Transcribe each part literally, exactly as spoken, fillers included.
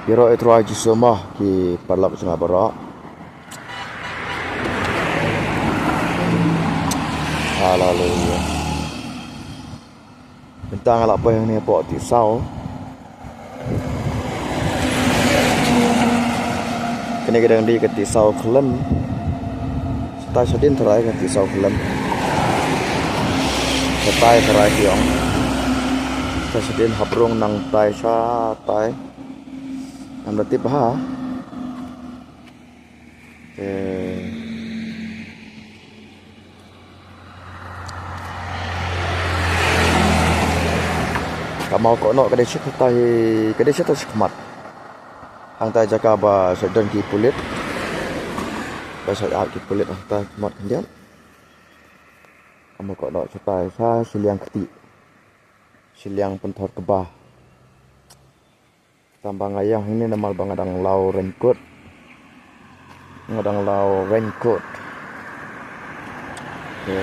Ïaroh ïa u Trai Jisu mo ki paralok jong nga baroh. Haleluya. Mynta nga la poi hangne hapoh Tisaw. Kane ka dang dei ka Tisaw Khlem. Shatai shadien tharai ka Tisaw Khlem. Shatai tharai ki ong. Shatai shadien, hap rung nangtai shatai. Ngam da tip bha. Te ka Mawkohnoh ka dei shatai, ka dei shatai shakhmat. Hangtai jaka ba sait don ki pulit. Ba sait ap ki pulit hangtai khmat khyndiat. Ka Mawkohnoh shatai sha shiliang kti. Shiliang pynthor kba. Tang ba nga ïeng hangne namar ba nga dang law raincoat. Nga dang law raincoat. Te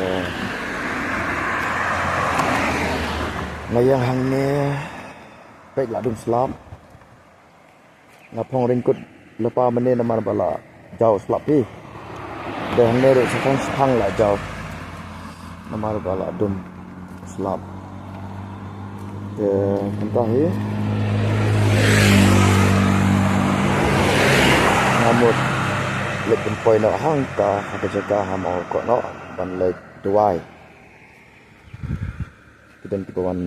nga ïeng hangne peit la dum slap. Nga phong raincoat lypa mynne namar ba la jaw slap hi. Te hangne ruh shaphang shaphang la jaw. Namar ba la dum slap. Te kumta hi. Nga mut leit pynpoi noh hangta ha ka jaka ha Mawkohnoh ban leit duwai. Ki don kiba wan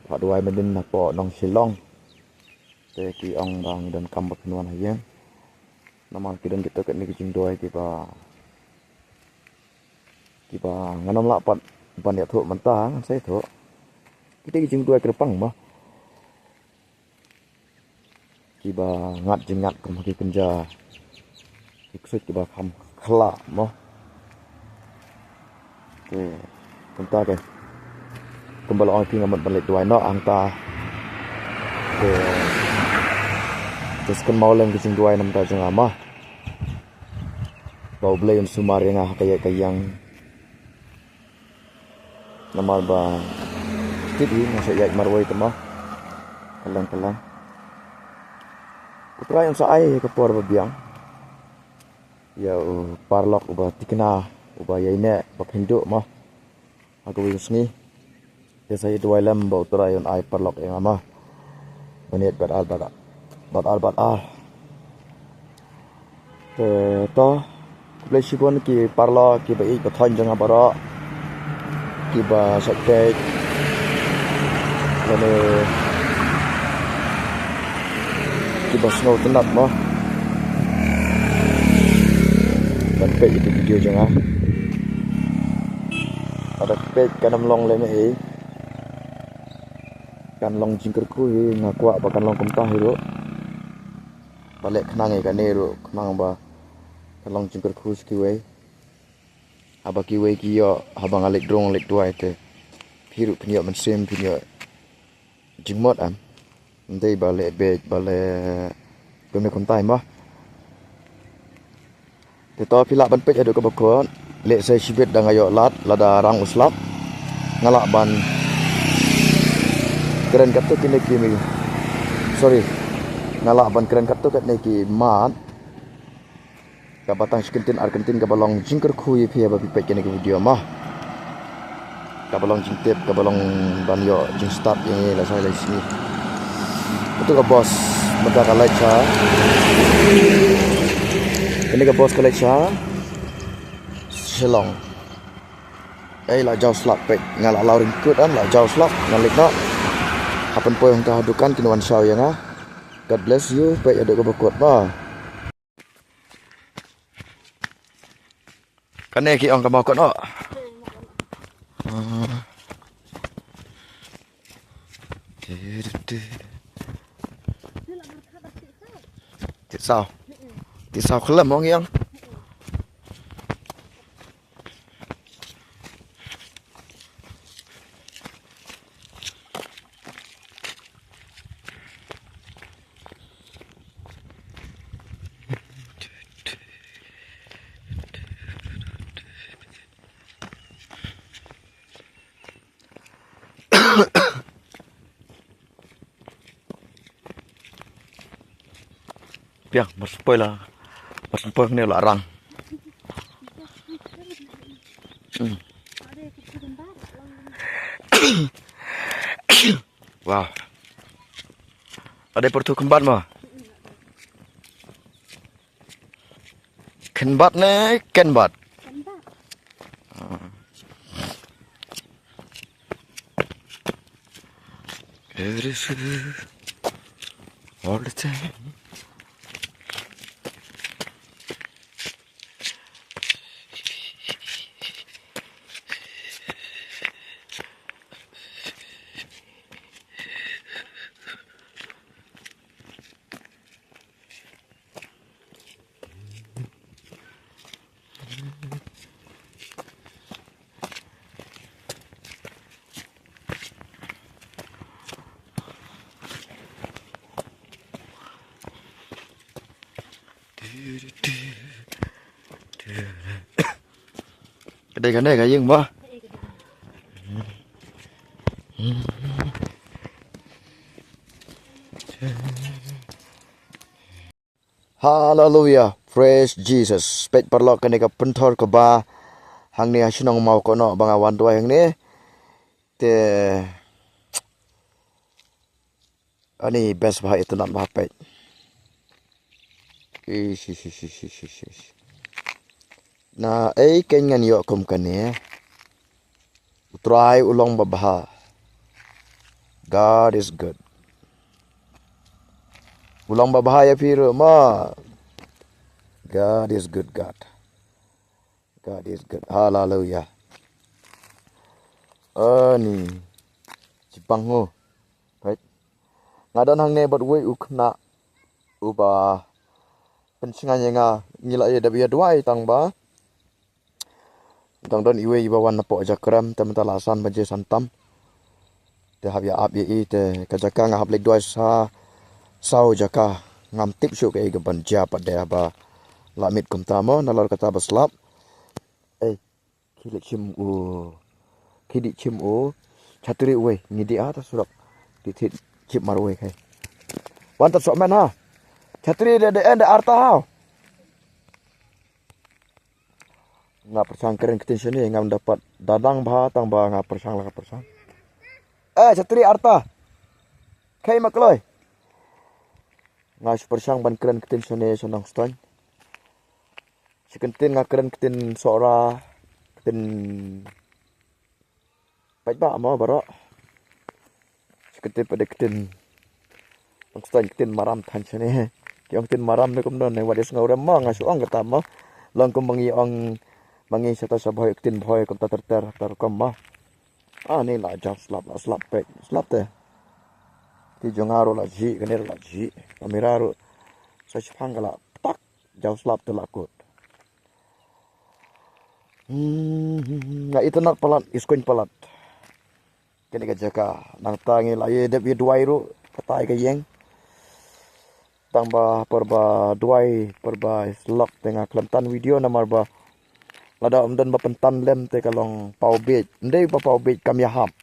phah duwai mynnin hapoh Nongshillong. Te ki ong ba ngi donkam ba phin wan ha ïing. Namar ki don kito kine ki jingduwai kiba, kiba ngan ym lah pat ban ïathuh mynta, ngan sa ïathuh. Kito ki jingduwai kyrpang mo. Kiba ngat jingngad kum ha ki kynja ki ksuid kiba kham khlah mo. Te kumta ke, kumba la ong ïa phi, nga mut ban leit duwai noh hangta. Te, te sa kynmaw lem ki jingduwai na ka bynta jong nga mo. Ba U Blei un sumar ïa nga ha ka ïaid ka ïeng. Namar ba tip hi nga sa ïaid marwei te mo. Ka long ka long. U Trai un sa ai ka por ba biang ïa u paralok uba thikna, uba ïaineh bad kynduh mo ha kawei ka sngi. Te sa ïa duwai lem ba U Trai un ai paralok ïa nga mo. Ban ïaid bad ar bad ar, bad ar bad ar. Te to, khublei shibun ki paralok kiba ïeit ba thoiñ jong nga baroh, kiba sait peit lane kiba sngewtynnat mo ban peit ïa ki video jong nga. Lada peit kan ym long lehnohei, kan long jingkyrkhu hi, nga kwah ba kan long kumta hi ruh. Ba leh khnang ïa kane ruh khnang ba kan long jingkyrkhu sha kiwei. Haba kiwei ki ïoh, haba nga leit rung leit duwai te phi ruh phin ïoh mynsiem, phin ïoh jingmut, em. Ym dei ba leh beit, ba leh kumne kumtai mo. Te to phi lah ban peit haduh kaba kut, lehse shibit da nga ïoh lad, lada rang u slap nga lah ban kren katto kine ki, sorry, nga lah ban kren katto katne ki mat. Kaba tang shi kyntien ar kyntien kaba long jingkyrkhu ïa phi haba phi peit kane ka video mo. Kaba long jingtip, kaba long ban ïoh jingstad ïa ngi la shai la sngi. Katu ka bos mynta ka leit sha, kane ka bos ka leit sha Shillong. Ei, la jaw slap, peit, nga la law raincoat, em, la jaw slap, nga leit noh. Hap pynpoi hangta ha dukan, kin wan shaw ïa nga. God bless you, peit haduh kaba kut mo. Kane ki ong ka Mawkohnoh. Ah. Tisaw. Tisaw Khlem ong ïang. Piang, mar sempoi la. Mar sempoi ne la rang. Hmm. Wow. Ada pertu kembat ma. Kembat ne, kembat. It is you all the time. Ka dei kane ka ïing ba. Hallelujah. Praise Jesus. Peit paralok, kane ka pynthor kaba hangne ha shnong Mawkohnoh ba nga wan duwai hangne. Te ani best bha, itynnad bha, peit. Ish, ish, ish. Na ei keiñ ngan ïoh kum kane. U Trai u long babha. God is good. U long babha ïa phi ruh ma. God is good, God. God is good. Hallelujah. Ani. Chipang ho. Right. Nga don hangne bad uwei u khynnah uba pynshngaiñ ïa nga, ngi la ïa dep ïa duwai tang ba dang don iwei iba wan napoh Jakrem, te mynta la san baje san tam. Te hap ïa ap ïa i, te ka jaka nga hap leit duwai sa saw jaka. Ngam tip shuh kaei kaban jia pat de haba la miet kumta mo, nalor kata ba slap. Ei, ki leit shim u, ki dih shim u chatri uwei, ngi dih ha ta surok. Dih thit shim mar uwei kai. Wan ta sok men ha. Chatri de de en de arta ha. Nga pyrshang kren ktien shane, ngam dapat dadang bha tang ba nga pyrshang la nga pyrshang. Eh, chatri arta. Kai ma kloi. Nga shu pyrshang ban kren ktien shane sha Nongstoiñ. Shi kyntien nga kren ktien Sohra, ktien paidbah mo baroh. Shi kyntien pat de ktien Nongstoiñ, ktien Maram than shane. Ki ong ktien Maram ne kumno ne, wat ïa sngew rem mo, nga shu ong kata mo. Long kum ba ngi ong, ba ngi shata sha Bhoi, ktien Bhoi kumta ter ter ter kum mo. Ani la jaw slap, la slap peit, slap te. Te jong nga ruh la jih, kane ruh la jih. Kamera ruh sa shipang ka la tak, jaw slap te la kut. Hmm, nga itynnad palat, iskuiñ palat. Kane ka jaka, nangta ngi la ïa dep ïa duwai ruh, katai ka ïing. Tang ba por ba duwai, por ba slok te nga khlem tan video namar ba lada ym don ba pyntan lem te ka long paw biej. Ym dei ba paw biej kam ïahap.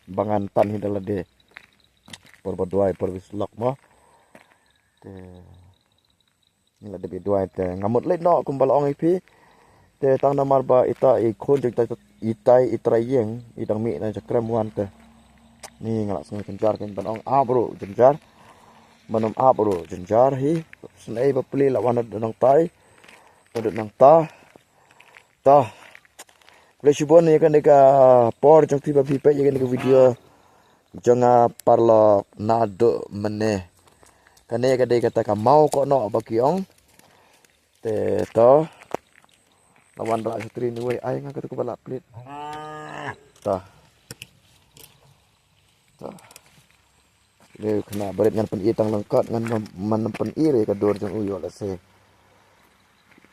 Ba ngan tan hi da lade. Por ba duwai, por ba slok mo. Te ngi la dep ïa duwai te nga mut leit noh kumba la ong ïa phi. Te tang namar ba ita i khun jong ita, ita i trai ïing i dang mih na Jakrem wan te. Ni nga la sngew jynjar kein ban ong ap ruh jynjar. Ban ong ap ruh jynjar hi. Snei ba pli la wan da nangtai. Da nangta. Ta. Khublei shibun ïa kane ka por jong phi ba phi peit ïa kane ka video. Jong nga paralok naduh mynne. Kane ka dei kata ka Mawkohnoh ba ki ong. Te to. La wan rah shatri ni wei, ai nga kata ka ba lah plit. To. To. Le khynnah barit ngan pyni tang lyngkot, ngan man pyni re ka dur jong u ïoh lehse.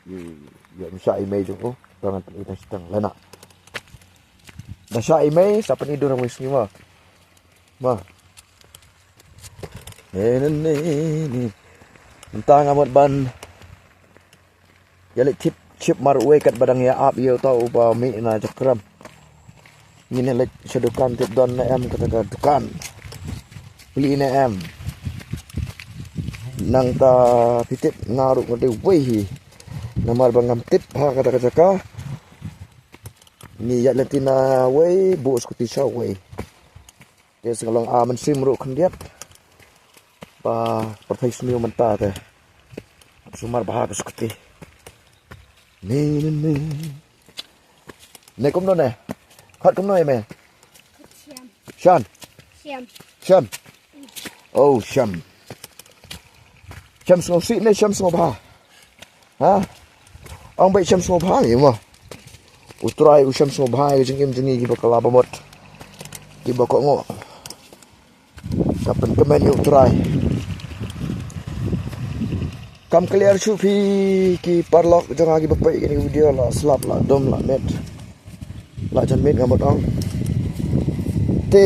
Ïoh ym shah i mei jong u, to ngan pyni tang shiteng lehna. Da shah i mei sa pyni dur ha wei sngi ma. Ma. Ne ne ne ne. Mynta nga mut ban ïa leit tip ship mar uwei kat ba dang ïa ap ïa uta uba mih na Jakrem. Ngin ïa leit sha dukan tip don ne em kata ka dukan. Plie ne em. Nangta phi tip nga ruh nga dei wei hi. Namar ba ngam tip ha kata ka jaka. Ngi ïaid lynti na wei, buh skuti sha wei. Te sngewlong a mynsiem ruh khyndiat. Ba pyrthei sniew mynta te. Sumar bha ka skuti. Ni ni ni. Ne kumno ne? Khot kumno ïa me? Shan. Shan. Shan. Oh, Shan. Shan sngewsih ne Shan sngewbha? Ha? Ong beit Shan sngewbha ïa mo. U Trai u Shan sngewbha ïa ka jingim jong ngi kiba kylla ba mut. Kiba kohnguh. Ka pynkmen ïa U Trai. Kam clear shuh phi ki paralok jong nga kiba peit kane ka video, la slap, la dum, la miet. La jan miet nga mut ong. Te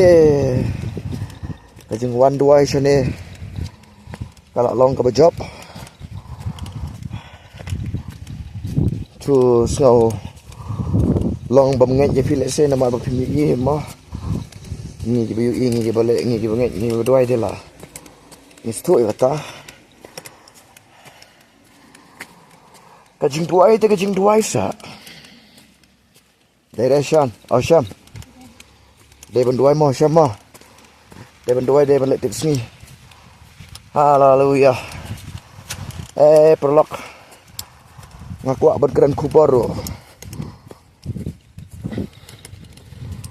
ka jingwan duwai shane ka la long kaba jop. Shu sngew long bym ngeit ïa phi lehse namar ba phim ïohi mo. Ngi kiba ïohi, ngi kiba leh, ngi kiba ngeit, ngi kiba duwai de la ngi sngewthuh ïa kata. Ka jingduwai te ka jingduwai sa. Dei re Shan, oh Shan. Dei ban duwai mo Shan mo. Dei ban duwai, dei ban leh tip sngi. Haleluya. Eh, paralok. Nga kwah ban kren khubor ruh.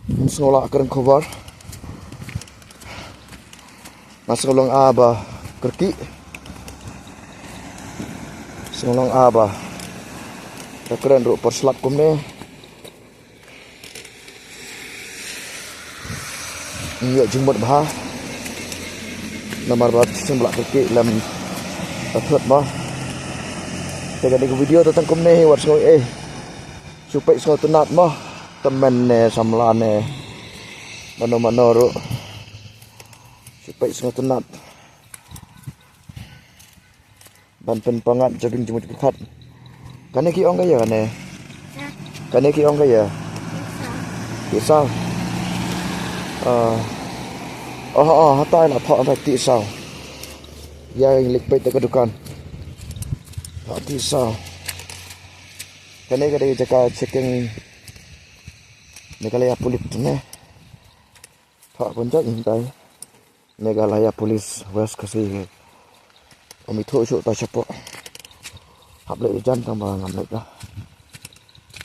Ngam sngew lah kren khubor. Nga sngew long a ba kyrkieh. Sngew long a ba ka kren ruh por slap kumne. Ngi ïoh jingmut bha. Namar ba shisien ba la kyrkieh lem ba thut mo. Te kane ka video te tang kumne hi wat sngew eh. Shu peit sngewtynnat mo. Tymmen ne samla ne mano mano ruh. Shu peit sngewtynnat. Ban pynpang ngat jabieng jingmut jingpyrkhat. Kane ki ong ka ïa kane. Kane ki ong ka ïa. Ti saw. Ah. Oh, oh, hatai la thoh hatai ti saw. Ïa ngi leit peit te ka dukan. Thoh ti saw. Kane ka dei jaka checking Meghalaya Police ne. Thoh pynjot ngi tai. Meghalaya Police West Khasi. Ym ithuh shuh ta shapoh. Hap leit jan tang ba ngam leit ta.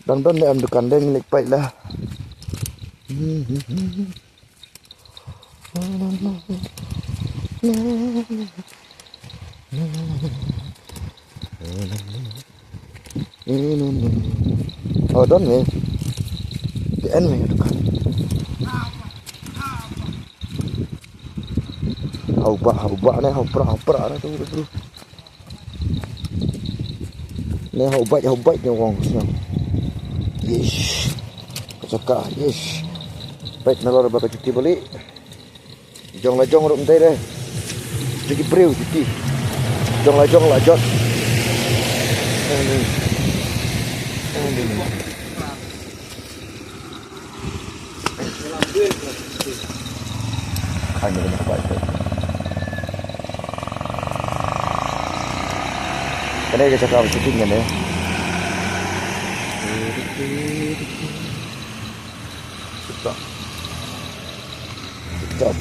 Dang don ne em dukan deng leit peit la. Oh, don me. Te en me dukan. Hau ba, hau ba ne, hau pra, hau pra ne tu tu. Ne hau bait, hau bait ne wong sna. Yes. Ka jaka, yes. Bait nalor ba ka juti bali. Jong la jong ruh mynta de. Jong ki briew juti. Jong la jong la jot. Kane ka jaka ba shooting kane. Stop. Stop.